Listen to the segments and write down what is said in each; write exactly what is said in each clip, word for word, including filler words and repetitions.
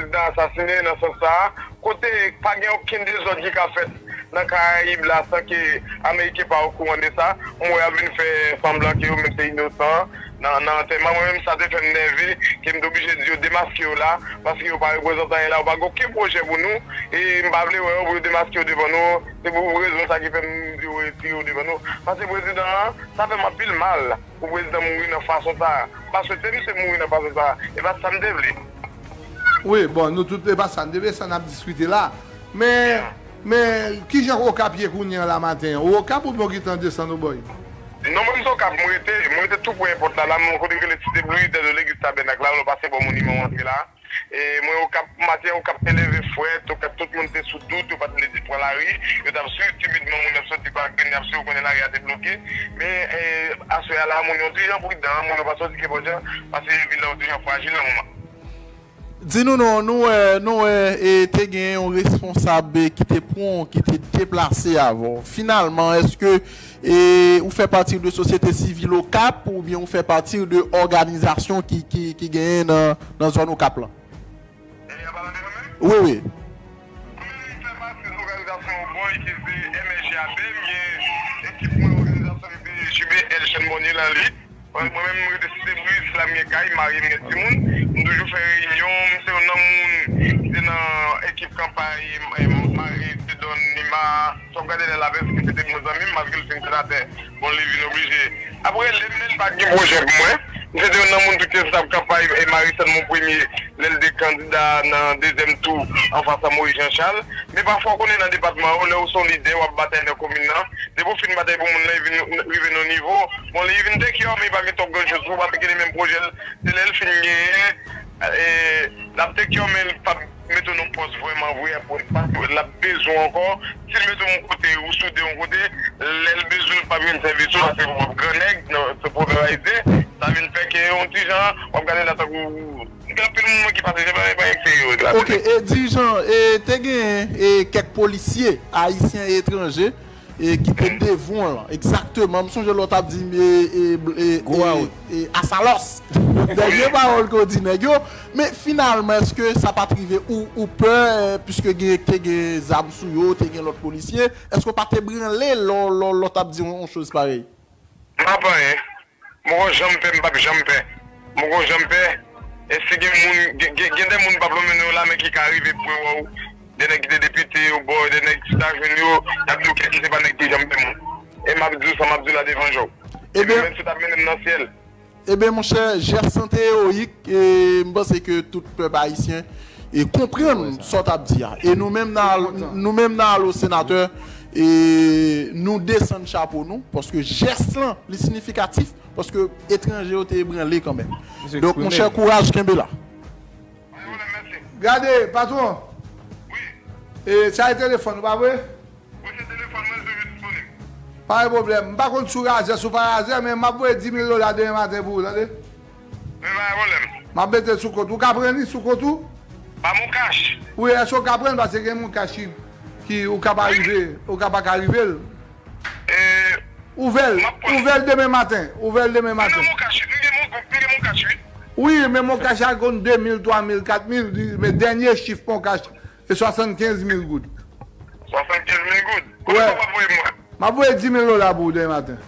prezidan asasinen nan sans sa a, kote pa gen okenn dezòd ki ka fèt nan Karayib la san ke Ameriken pa okouran de sa. M wè y ap vin fè sanblan ke yo menm se inosan nan, nan antèman. Mwen menm, sa te fè m nève, ke m te oblije di yo demaske yo la, paske yo pa reprezante anyen la, yo pa gen okenn pwojè pou nou, e m pa vle wè yo pou yo demaske yo devan nou. Se pou rezon sa ki fè m di yo retire yo devan nou. Paske prezidan an, sa fè m anpil mal pou prezidan mouri nan fason sa a. M pa swete misye mouri nan fason sa a. E pa sa m te vle. Wi, bon, nou tout, e pa sa n te vle, sa n ap diskite la. Men, men, kijan Okap ye kounye an la maten an? Ou Okap oubyen w gentan desann Obòy? Non, mwen m se Okap, mwen rete, mwen rete tou pre pòt la, la, mwen kote ki rele Site Blues, dèyè legliz Tabènak la, lè w pase bò moniman w antre la. E mwen Okap, maten an, Okap te leve frèt, Okap tout moun te sou dout, yo pa t vle di pran lari, yo t ap swiv timidman moun y ap soti pa grenn, y ap swiv, ou konnen lari a te bloke. Men, e, aswè a la, moun yo dijan pridan, moun yo pa soti kenpòt jan, paske vil la yo dijan frajil nan moman. Di nou non, nou wè, nou wè, e, te gen yon responsab, e, ki te pran, ki te deplase avè w. Finalman, èske, e, ou fè pati de sosyete sivil Okap oubyen ou fè pati de òganizasyon ki, ki, ki genyen nan, nan zòn Okap lan? Wi, wi. Mwen fè pati de òganizasyon Obòy ki se M S G A B, m gen ekip mwen òganizasyon ki se J B L Chan Bònye lan li. Mwen, mwen menm, mwen rete Site Bris, la m gen kay, m marye, m gen timoun. M toujou fè reyinyon, m se youn nan moun ki te nan ekip kanpay, e, m, e, m marye, te donn Nima, sa w gade lè la près ki se te bon zanmi m, malgre l fin senatè, bon, li vin oblije. Apre, lè m, lè l pa t gen pwojè pou mwen, m se te youn nan moun tou ki te sou tab kanpay, e, Marie-Sainte Mon Premier, lè l te kandida nan dezyèm tou, anfas a Moïse Jean Charles. Men pafwa, w konnen nan depatman yo, lè w se yon lidè, w ap batay nan komin nan, depi w fin batay pou moun nan, li vin rive nan yon nivo, bon, li vin take care, men li pa gen twòp grann choz pou w, paske li menm pwojè l, se lè l fin genyen, e, l ap take care, men l p ap mete w nan pòs vrèman vre, apre, paske l ap bezwen w ankò. Si l mete w yon kote, ou soude yon kote, lè l bezwen w, l p ap jwenn sèvis ou, paske w ap gran nèg, nan, se pwovèb ayisyen, sa vin fè ke yon ti jan, w ap gade la tankou, gen anpil moun ki pase, se pa, pa eksperyans la. Ok, e dirijan, e te gen, e kèk polisye ayisyen e etranje, e ki te devan w lan. Egzakteman, m sonje lè w t ap di, e, e, e, Gwo e, Awout. E, Asalòs. Dènye pawòl ke w di nèg yo. Men finalman, èske sa pa t rive ou, ou pè, e, piske gen, te gen zam sou yo, te gen lòt polisye? Èske w pa te branle lè w, lè w, lè w t ap di yon, yon choz parèy? M pa anyen. M poko janm pè, m p ap janm pè. M poko janm pè. E si gen moun, gen, gen, gen de moun m p ap lonmen non yo la, men ki ka rive pran wè w. De nèg ki te depite yo, bò, de nèg ki ta jwenn yo, y ap di w kèk ki se pa nèg ki janm pè moun. E m ap di w sa m ap di w la devan je w. Ebyen, menm si w t ap mennen m nan syèl. Ebyen, monchè, jès lan te ewoyik, e m panse ke tout pèp ayisyen e konprann sa w t ap di a. E nou menm nan, nou menm nan Alo Senatè, e nou desann chapo nou, paske jès lan, li siyifikatif, paske etranje yo te ebranle kanmenm. Donk, monchè, kouraj, kenbe la. Gade, patwon. E, sa e telefòn ou, pa vre? Wi, se telefòn mwen, li toujou disponib. Pa gen pwoblèm. M pa konn si w razè, si w pa razè, men m ap voye dis mil dola demen maten pou ou, tande? Men pa gen pwoblèm. M ap mete l sou kont ou. Ou ka pran li sou kont ou? Pa Moncash. Wi, èske w ka pran l? Paske gen Moncash ki, ki ou ka pa rive, ou ka pa ka rive l. E, ouvè l, ouvè l demen maten. Ouvè l demen maten. Men Moncash, m gen Mon-, m gen Moncash, wi. Wi, men Moncash a konn de mil, twa mil, kat mil, men dènye chif Moncash, se swasannkenz mil goud. Swasannkenz mil goud? Konbyen w ap voye mwen? M ap voye dis mil dola pou ou demen maten.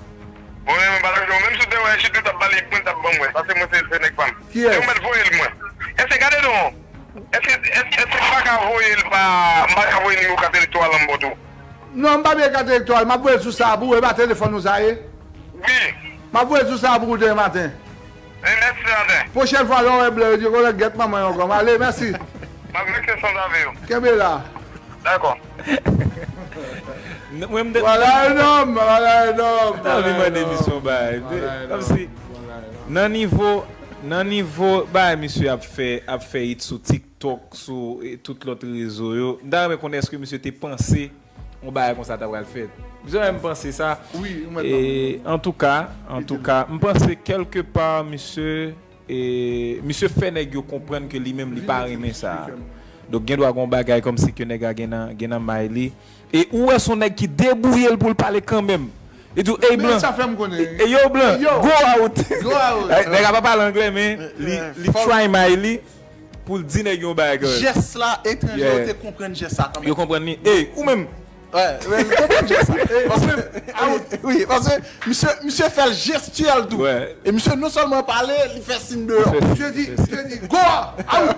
Bon, men mwen pa t ap jwenn, menm si w te wè Chito t ap pale, mwen t ap ban mwen, paske mwen se, se nèg pa m. Kiyès? Se ou mèt voye l mwen. Èske gade non? Èske, èske, èske m pa ka voye l pa, m pa ka voye nimewo kat elektoral la m ba w tou? Non, m pa gen kat elektoral, m ap voye l sou sa a pou ou, e pa telefòn ou sa ye? Wi. M ap voye l sou sa a pou ou demen maten. E, mèsi, André. Pwochèn fwa, lè w wè blè, yo di, "Kolè, gèt manman yo ankò." M ale, mèsi. M ap vekse san zave yo. Kenbe la. Dakò. N-, mwen, m te, Voilà un homme, voilà un homme, m ta anvi mande misye yon bagay. Kòmsi, nan nivo, nan nivo bagay misye ap fè, ap fè hit sou TikTok, sou, e, tout lòt rezo yo, m ta renmen konnen èske misye te panse yon bagay konsa ta pral fèt. Misye menm panse sa. Wi, ou mèt nan. E, antouka, antouka, m panse kèlkepa misye, e, misye fè nèg yo konprann ke li menm li pa renmen sa. Donk, gen dwa gen yon bagay kòmsi ke nèg la gen nan, gen nan may li. E ou wè se yon nèg ki debouye l pou l pale kanmenm. Li di w, "Ey, blan." Sa fè m konnen. E, e yo, blan, go out. Go out. Nèg la pa pale anglè, men li, li try may li. pou l di nèg yon bagay kanmenm. Jès la, etranje yo te konprann jès sa kanmenm. Yo konprann li. Ey, ou menm. Wè, wè, li konprann jès sa. Paske, wi, paske misye, misye fè l jestyèl tou. E misye non sèlman pale, li fè siy deyò. Misye di, misye di, go! Awi!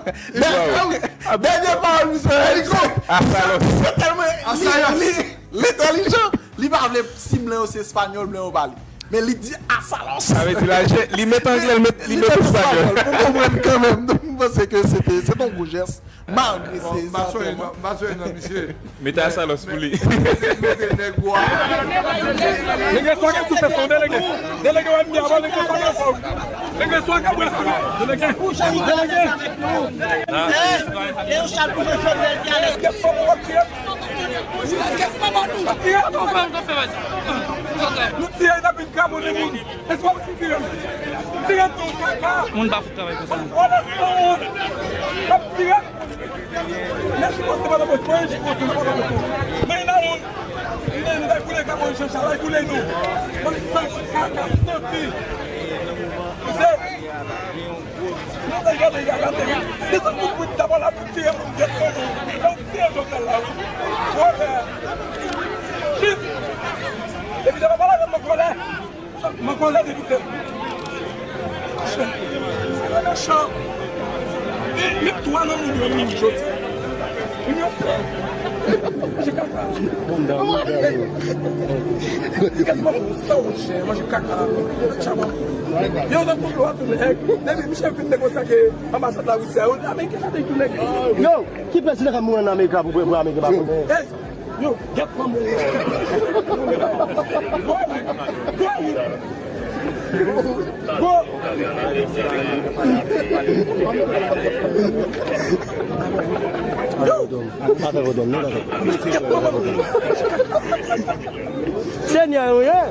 Awi! Dènye pawòl misye fè, li go! Asalos. Misye tèlman, li, li, li entèlijan, li pa vle si blan yo se espanyòl, blan yo pale. Men li di asalos. Sa vle di la, li met anglè, li met, li met espanyòl. Pou konprann kanmenm. Donk, m panse ke se te, se te yon gwo jès. Malgre se, m pa sonje non, m pa sonje non, misye. Mete asalos pou li. Mete, mete nèg wa. Delege swa gen sou fès ou, delege. Delege wè m byen avan, delege swa gen sou. Delege swa gen bwè sou. Delege. Delege. E yon chal pou Jovenel ki alèz. Nou tiye, n ap vin kramonnen moun. Moun pa fout travay konsa. Wòlè sanwont. N ap tire. Men jikose pa nan pòs mwen, jikose pa nan pòs mwen. Men nan moun. Men nou bay boule ka mwen chan chalay boule nou. Bann san kaka santi. Misye. Nou te gade, gade, gade. Desann tout moun dabò la pou tire moun, gèt moun. Donk, tire Jovenel la, wi. Wòlè. Chif. Depi devan pale avè m, wòlè. Mwen konnen depi te. Mechan. Li, li twa nan moun yo, moun jodi. Moun yo pè. Manje kaka. Li kat manje sa ou chè, manje kaka. Chabon. Yo nan konplo a tou nèg. Depi misye fin negosye ak anbasad Larisi a, yo di Ameriken la te tou nèg. Yo, ki prezidan k ap mouri an Amerik la pou, pou Ameriken pa konnen? Hey! Yo, gèt manman w. Go, go, go. Yo. Gèt manman w. Senyè, yo ye.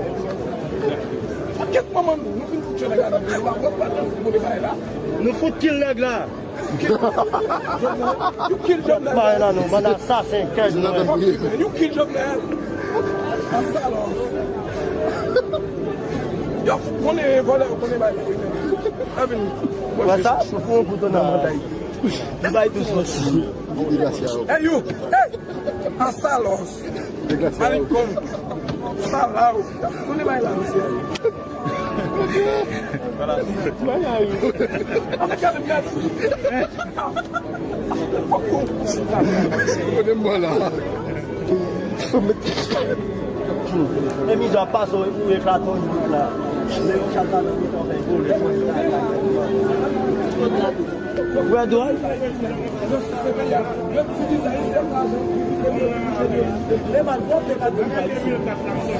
Gèt manman nou. Nou fin fout nèg la. Nou fout kill nèg la. You kill Jovenel. Bay la non, bann asasen, kèd mwen. You kill Jovenel. Asalos. Yo, konnen vòlè, konnen bay la. Wè sa, nou fè yon kout nan manday. Li bay tou sòs. Hey, you. Hey. Asalos. Malikon. Salaw. Konnen bay la, mesye. Kote m bò la. E mizè ap pase ou eklate yon jouk la. Men yon chat la nan mitan fè vole. Wè dwòl.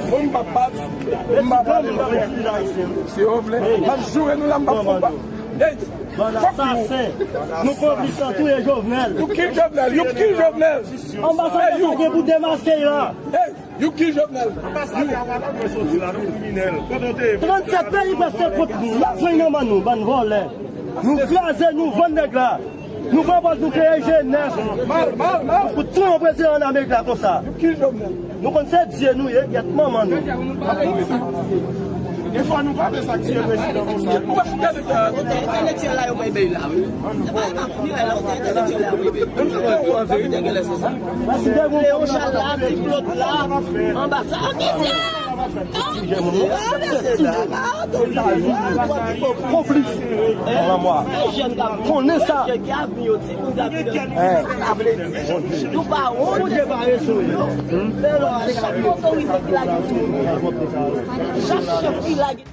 Bon, m pa pati, m pa pale. Si yo vle, m ap joure nou la, m pa fon pa. Hey, bann asasen. Nou konplis nan touye Jovenel. You kill Jovenel, you kill Jovenel. Anbasadè sa gen pou demaske la. Hey, you kill Jovenel. Anbasadè a pa nan dwe soti la, nou kriminèl. Kote w te ye? Trannsèt peyi prèske kont nou. Y ap jwenn nan men nou, bann vòlè. Nou kraze, nou vann nèg la. Nou pran pòz nou kreye jenès. Mal, mal, mal. Pou touye yon prezidan an Amerik la konsa. You kill Jovenel. Nou konn se Dye nou ye, gèt manman nou. Defwa nou pa vle sa k tiye prezidan konsa. Ou pa fout gade sa. Entèlektyèl la yo bay bèy la, wi. Sa pa, e pa founi la, entèlektyèl la yo bay bèy. Menm si se ou, an verite. Leon Charles la, Ti Claude la, anbasad. Konplis. Konnen sa. Sa vle di, nou pa wont. Bondye pa reso yo. Fè lò a chak otorite ki lage timoun yo. Chak chèf ki lage